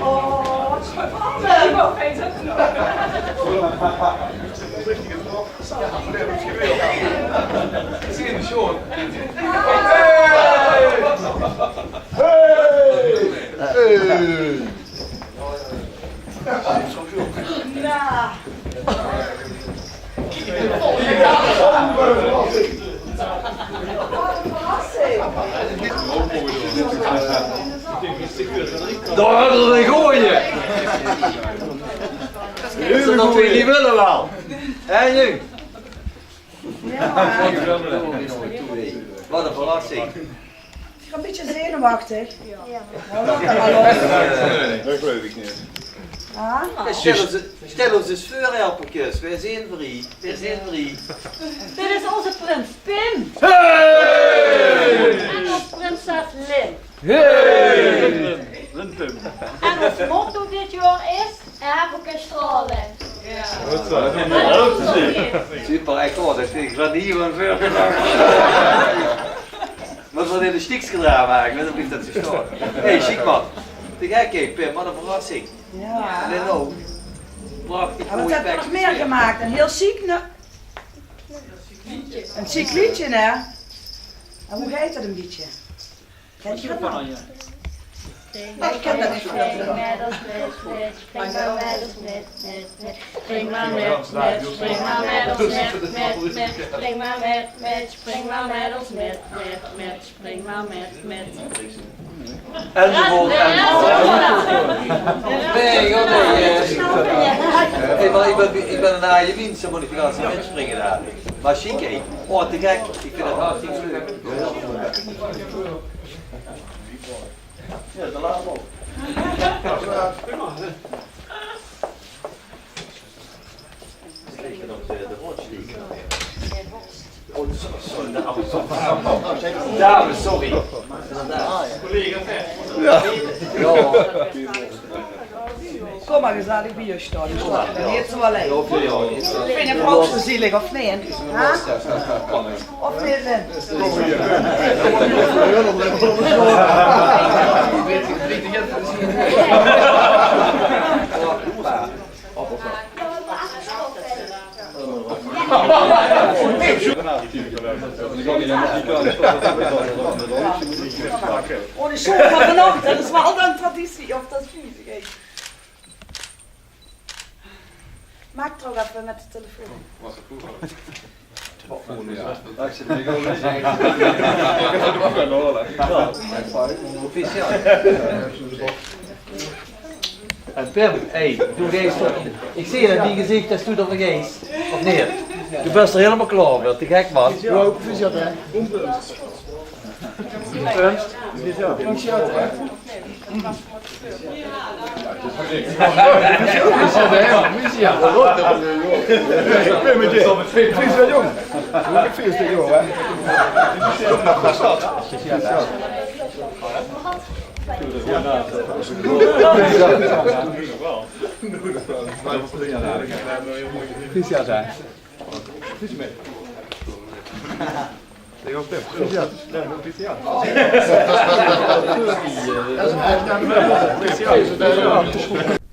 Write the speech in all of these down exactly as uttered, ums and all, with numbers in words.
Oh, wat spannend. Hey! Hey! Dao hadde v'r 'ne gooje. Is dat wat v'r neet wille waal? Hè, jóng? Jao. Wat 'n verrassing. Is 'r 'n bietje zenuwechtig? Jao. Jao, dat kan waal. Nae, dat geluif ich neet. Jao? Jao, stel ós, stel ós ins veur, Erpekes. Veer zeen vrie. Veer zeen vrie. Dit is ózze prins Pim. Hey! En ós prinses Lin. Hey! En ós motto dit jaor is: Erpekes straole. Jao. Super, ich hoor dat ich van hie van veur. Mót waal in e stiekske drae make, ich weit neet of ich dat zo staon. Hey, sjiek man. Te gek, hè, Pim, wat 'n verrassing. Jao. En dan ouch. Prachtig. Jao, wat höbs se nog mieë gemaak? E hiel sjiek, ne? E sjiek leedje, hè? En wie geit dat, e bietje? Kèns se dat nog? Ich kin dat neet. Spring maar met ons met, met, met, met. Spring maar met, met, spring maar met ons met, met, met. Spring maar met, met, spring maar met ons met, met, met. Spring maar met, met. Enzovoort, enzovoort. Nae, ich gaon neet, eh. Hey, mer ich bön, ich bön 'nen aaje mins, dan mót ich de ganse tied mitspringe dao. Mer sjiek, hè. Oh, te gek. Ich vinj 't hartstikke leuk. Jao, de laatste. Zeker op de, de Horst. Oh, so-, sorry, de afstand. Dames, sorry. Jao. Kóm mer gezellig bie ós staon. Neet zo allein. Jao, jao. Ich vinj 't ouch zo zielig, of neet? Hè? Of neet, Lin? Oh, de show van vannacht, dat is waal 'n traditie, of dat is vies, hè. Maak toch effe mit de telefoon. En Pim, hey, doe geis toch, ich zeen aan dien gezicht det doe d'r veur geis, of neet? Doe bös d'r hielemaol klaor veur, te gek, man. Jao, proficiat, hè. Proficiat, hè.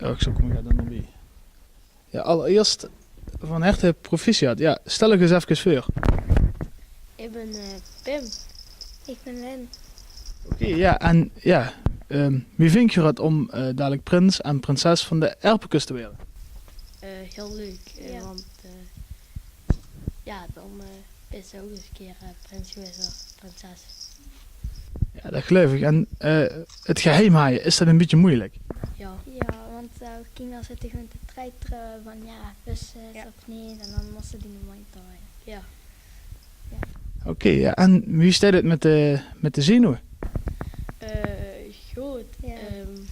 Jao, ich zal kómme, ich gaon d'r nog bie. Jao, allerierst van herte proficiat. Jao, stel uch ins efkes veur. Ich bön, eh, Pim. Ich bön Lin. Oké, jao, en jao, ehm, wie vingt geer 't óm, eh, dalik prins en prinses van de Erpekes te waere? Eh, hiel leuk, eh, want, eh, jao, dan, eh, bis se ouch ins 'ne kier, eh, prins gewaes of prinses. Jao, det geluif ich. En, eh, 't geheim haje, is det ein bietje meujelik? Jao. Jao, want, eh, kinger zitte gewoon te treitere van, jao, bis se 't of neet, en dan mós se die moeite haje. Jao. Oké, jao, en wie steit 't mit de, mit de zenuwe? Eh, good. Jao. Ehm,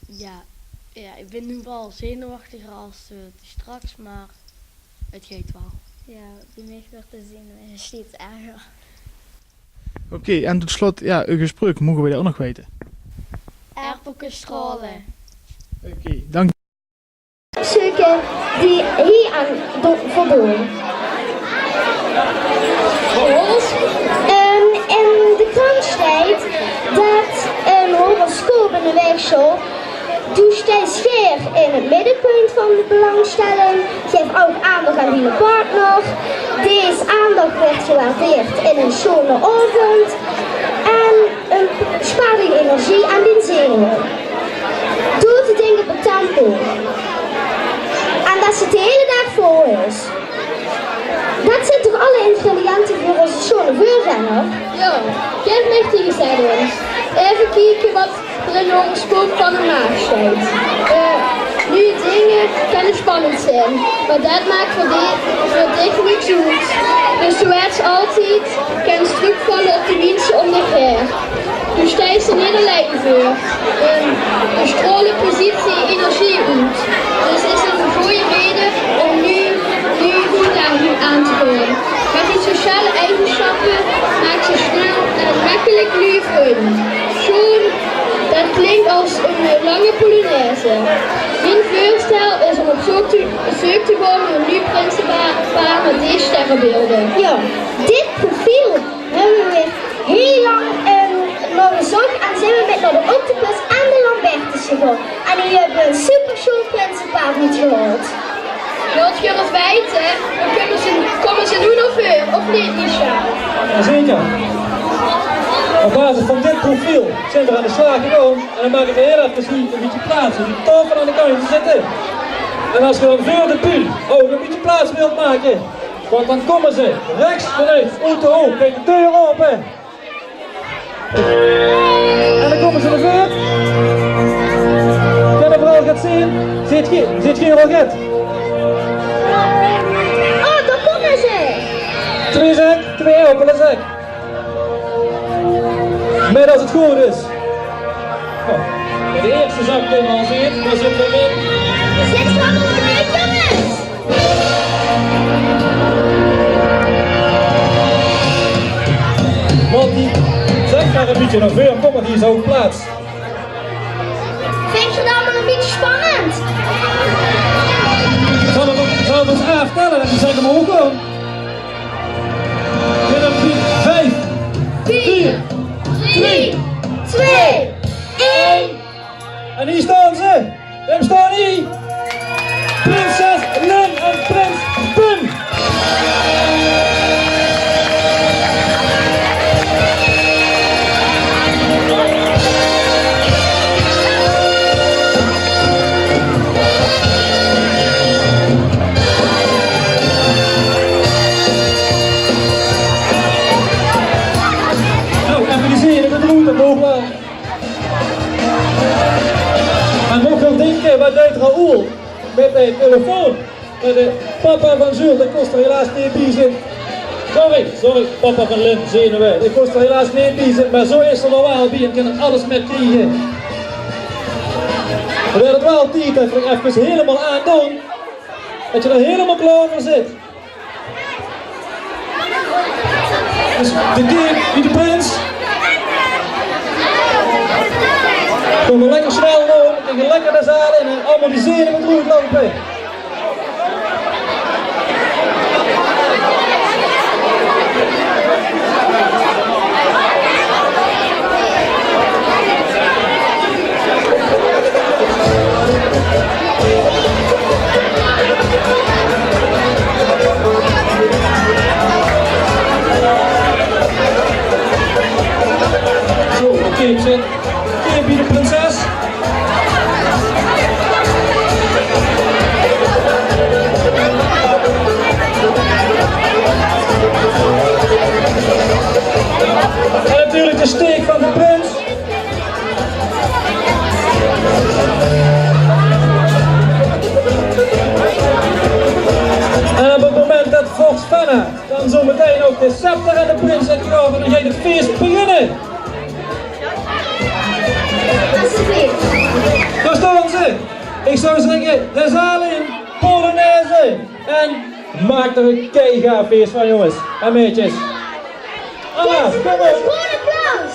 jao, jao, ich bön noe waal zenuwechtiger es, eh, straks, mer 't geit waal. Jao, bie mich weurt de zenuwe steeds erger. Oké, en tot slot, jao, uche spreuk moge v'r ouch nog weite. Erpelke straole. Oké, dank. Zeuke die hie aan do-, voldoen. In 't middepunt van de belangstelling. Gaef ouch aandach aan diene partner. Dees aandach weurt gewaardeerd in 'ne sjoone aovend en 't bespaart dich energie aan dien zenuwe. Doot de dinger op tempo. En det ze de hiele daag vol is. Det zeen toch alle ingrediënte veur ós sjoon veurrenner? Jao, gaef mich die gezag ins. Effe kieke waat d'r in de horoscoop van de maag steit. Eh, nuuj dinger kinne spannend zeen, mer det maak veur di-, veur dich niks oet. Dus doe weits altied, kins trökvalle op de miense óm dich haer. Doe steis d'r neet allein veur. Ehm, de straole positieve energie oet. Dus is 't ein gooj raeje óm nuuj, nuuj oetdaging aan te gaon. Mit die sociale eigenschappe maaks se snel en mekkelik nuuj vrun. Sjoon, det klink es ein, eh, lange polonaise. Mien veurstel is óm op zeuk te, zeuk te gaon nao ein nuuj prinsepaar mit dees sterrebeelde. Jao, dit profiel höbbe v'r hiel lang, eh, nao gezóch en zeen v'r mit nao de Octopus en de Lambertus gegange. En die höbbe ein supersjoon prinsepaar oetgehaold. Wilt geer 't weite? Dan kómme ze, kómme ze noe nao veur, of neet, Misha? Jazeker. Op basis van dit profiel zeen v'r aan de slaag gegange. En dan maak ich hiel effe hie ein bietje plaats. Die taofel aan de kantj te zitte. En es geer dan veur de bühne ouch ein bietje plaats wilt make, want dan kómme ze rechs vanoet oet de hook. Kiek, de deur aope. En dan kómme ze nao veur. Kinne v'r al get zeen? Zeet geer, zeet geer al get? Oh, dao kómme ze! Twee zek, twee aopele zek. Mer es 't good is. Oh, de ierste zak kinne v'r al zeen. Dao zitte v'r in. Zit d'r allemaol in, jónges? Want die, zèk mer e bietje nao veur, kóm mer, hie is ouch plaats. Vinjs se 't allemaol e bietje spannend? Zal ich, zal ich ins aaftèlle en die zègke mer ouch gewoon. Dit is vief, vier, drie, twee, één. En hie staon ze. Wem staon hie? Prinses Lin en prins Pim. Nou, effe die zere, det doe, det moge v'r. En moch geer dinke, waat deit Raoul mit de telefoon? Mer de papa van Jules, dae kós d'r helaas neet bie zeen. Sorry, sorry, papa van Lin, zenuwe. Dae kós d'r helaas neet bie zeen, mer zo is 'r d'r waal bie en kin 'r alles mit kriege. Dan wuuert 't waal tied det v'r efkes hielemaol aandoon. Det geer d'r hielemaol klaor veur zeet. Dus de keer bie de prins. Kóm mer lekker snel door, dan kins se lekker de zaal in en allemaol die zenuwe d'roet loupe. Zo, oké, zit. Oké, bie de prinses. En natuurlik de steek van de prins. En op 't moment det vors Fenna dan zo metein ouch de scepter aan de prins haet gegaeve, dan geit 't fees beginne. Dao staon ze. Ich zou zègke, de zaal in, polonaise. En maak d'r ein keigaaf fees van, jónges en meidjes. Allemaol, kóm op. Groot applaus.